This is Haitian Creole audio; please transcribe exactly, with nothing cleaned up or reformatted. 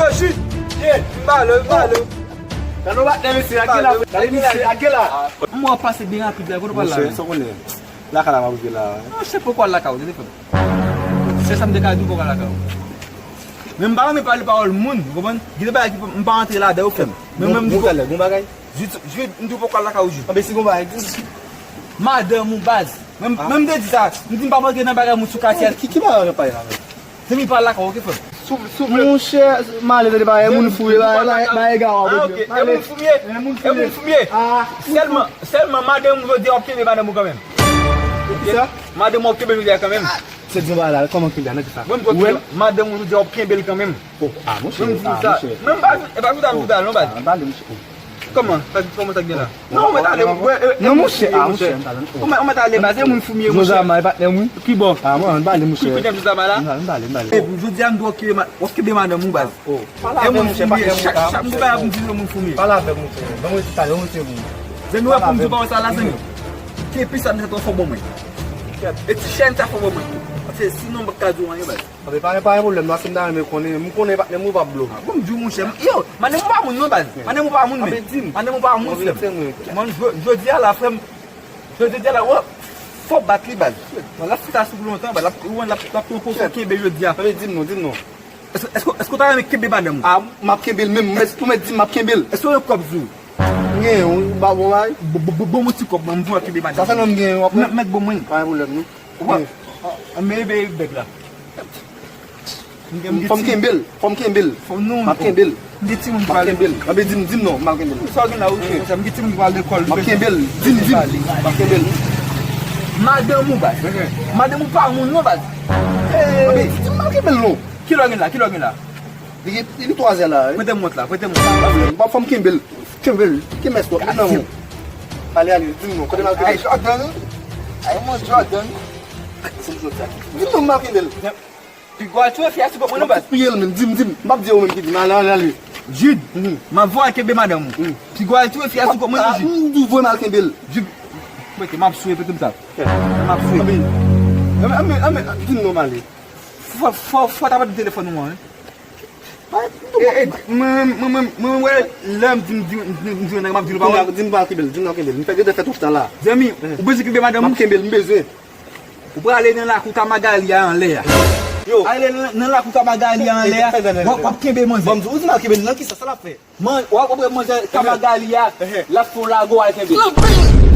Yo, Jid! M ba l, m ba l. Gade w batè mesye, lage la, gade mesye, lage la. M wè w pase byen rapid la, kote w pral la menm? Monchè, sa w konnen. Lakay la m ap rive la. Monchè, poko al lakay ou, tande frè m. Sèl sa m te ka di w, poko al lakay ou. Men m pa renmen pale pawòl moun, ou konprann? Gen de bagay ki m pa rantre ladan yo, frè m. Men mwen m di w talè, gon bagay? Jid, Jid, m di w poko al lakay ou, Jid. Anben si gon bagay, di. Madanm ou baz. Menm, menm te di sa, m di m pa rantre nan bagay moun sou katye a. Ki, ki bagay w ap pale la menm? Zanmi, pa lakay ou, oke, frè m? Souple, souple. Monchè, m ale tande bagay, moun fou ye, bagay, bagay, bagay gawa, ah, ok. E moun fou m ye? E moun fou m ye? Ah. Sèlman, sèlman madanm ou jodi a w ap kenbe madanm ou kanmenm. Kisa? Madanm ou ap kenbe l jodi a kanmenm. Se di yon bagay la, kòman kenbe a, nan kisa? Mwen m di w, madanm ou jodi a w ap kenbe l kanmenm. Oh, ah, monchè, ah, monchè. Mwen m di sa. Mwen m pa, e pa jouda m jouda l non, baz. Ah, m pale, monchè. Oh. Kòman? Sa, kòman sa gen la? Non, ou mèt ale, non, monchè, ah, monchè, m pale. Ou mèt, ou mèt ale, baz, se moun fou m ye, monchè. Zozama, e patnè m, wi. Ki bò? Ah, mwen, m pale, monchè. Ki kote Zozama la? M pale, m pale. Oh, jodi a m di w, oke, ma-, w ap kenbe madanm ou, baz. Oh, pale avè m, monchè, pa chak, chak moun bay ap di yo moun fou m ye. Pale avè m, monchè. Ban mwen ti pale, ban mwen ti moun. Zanmi, wè pou m di w pawòl sa la, zanmi. Kenbe sa, m sa twò fò ban mwen. E ti chèn sa fò ban mwen. Paske sinon, m pa ka di w anyen, baz. Anben, pa gen, pa gen pwoblèm, non, si m ta renmen konnen, m konnen patnè m ou pa blo. Ah, bon, m di w, monchè, yo, madanm ou pa moun non, baz. Madanm ou pa moun, men. Anben, di m. Madanm ou pa moun, frè m. Mwen, jodi a la, frè m, jodi a la, wè, fò w bat li, baz. L ap fè sa sou lontan, baz. L ap, ou wè, l ap, l ap pran pòz kenbe jodi a. Anben, di m non, di m non. Èske, èske, èske w ta renmen kenbe madanm ou? Ah, m ap kenbe l menm, ou mèt, ou mèt di m m ap kenbe l. Èske w gen kòb sou ou? M gen, wi, ba bon bay. Bon, bon, bon, bon, yon ti kòb, mwen, m voye kenbe madanm ou. Sa sèlman m gen, w ap mèt, mèt ban mwen. Pa gen pwoblèm, non. Ou pa, men ebe bèg la. Fò m kenbe l, fò m kenbe l. M ap kenbe l. M gen timoun ki pral. M ap kenbe l. Anben di m, di m non, m ap kenbe l. Sa w gen la, ou, monchè, m gen timoun ki pral lekòl. M ap kenbe l. Di m, di m. M ap kenbe l. Madanm ou, baz. Madanm ou pa moun non, baz. Anben di m, m ap kenbe l non. Kilè w gen la? Kilè w gen la? Li gen, li gen twa zè la, wi. Prete m mont la, prete m mont la. Ou pa fè m kenbe l. Kenbe l. Kenbe l twòp. Nan men w. Ale, ale, di m non. Kote m al kenbe l? Ay, Jordan, wi. Ay, mon Jordan. Se m jodi a. Di m non, m al kenbe l. Piga w al touye fi a sou kòk mwen non, baz. M ap touye l menm. Di m, di m. M ap di ou menm ki di m. Ale, ale, ale. Jid, m ap voye al kenbe madanm ou. Piga w al touye fi a sou kòk mwen non, Jid. M di w voye m al kenbe l. Jid, prete, m ap sou, prete m sa. M ap sou. Anben, anben, anben, anben, di m non, m ale. Fò, fò, fò w ta pran telefòn ou an, wi. E, e, mwen, mwen, mwen, mwen, mwen, lè m di m, di m, di m, di m, di m, m ap di nou pawòl. Di m pa kenbe l, di m nan kenbe l. M fè gade fè tout tan la. Zanmi, ou bezwen kenbe madanm ou? M ap kenbe l, m bezwen. Ou prale nan lakou Kamagali a anlè a. Yo. Ale nan, nan lakou Kamagali a anlè a. W ap, w ap kenbe manzè. Bon, m di, ou di m al kenbe l nan kisa, sa l ap fè? Man, w ap, w ap wè manzè Kamagali a, l ap fè w lage w al kenbe.